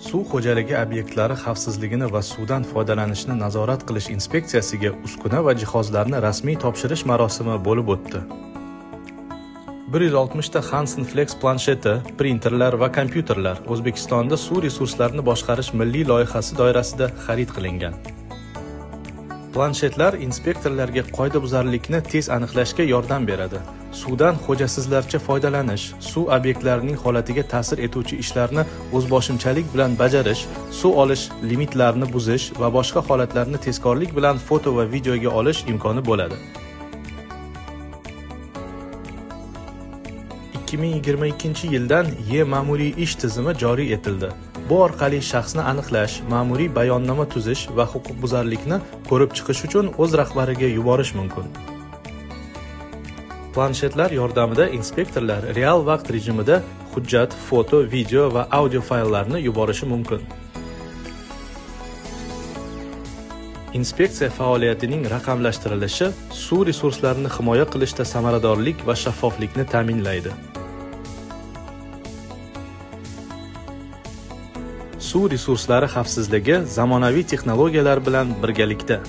Suv xo'jaligi obyektlari xavfsizligini va suvdan foydalanishni nazorat qilish inspeksiyasiga uskuna va jihozlarni rasmiy topshirish marosimi bo'lib o'tdi. 160 ta Hansen Flex plansheti, printerlar va kompyuterlar O'zbekistonda suv resurslarini boshqarish milliy loyihasi doirasida xarid qilingan. Planshetlar inspektorlarga qoidabuzarlikni tez aniqlashga yordam beradi. Suvdan xo'jasizlarcha foydalanish, suv obyektlarining holatiga ta'sir etuvchi ishlarni o'zboshimchalik bilan bajarish, suv olish limitlarini buzish va boshqa holatlarni tezkorlik bilan foto va videoga olish imkoni bo'ladi. 2022-yildan e-ma'muriy ish tizimi joriy etildi. Bu orqali shaxsni aniqlash, ma'muriy bayonnoma tuzish va huquqbuzarlikni ko'rib chiqish uchun o'z rahbariga yuborish mumkin. Planshetlar yordamida inspektorlar real vaqt rejimida hujjat, foto, video va audio fayllarni yuborishi mumkin. Inspeksiya faoliyatining raqamlashtirilishi suv resurslarini himoya qilishda samaradorlik va shaffoflikni ta'minlaydi. Suv resurslari xavfsizligi zamonaviy texnologiyalar bilan birgalikda.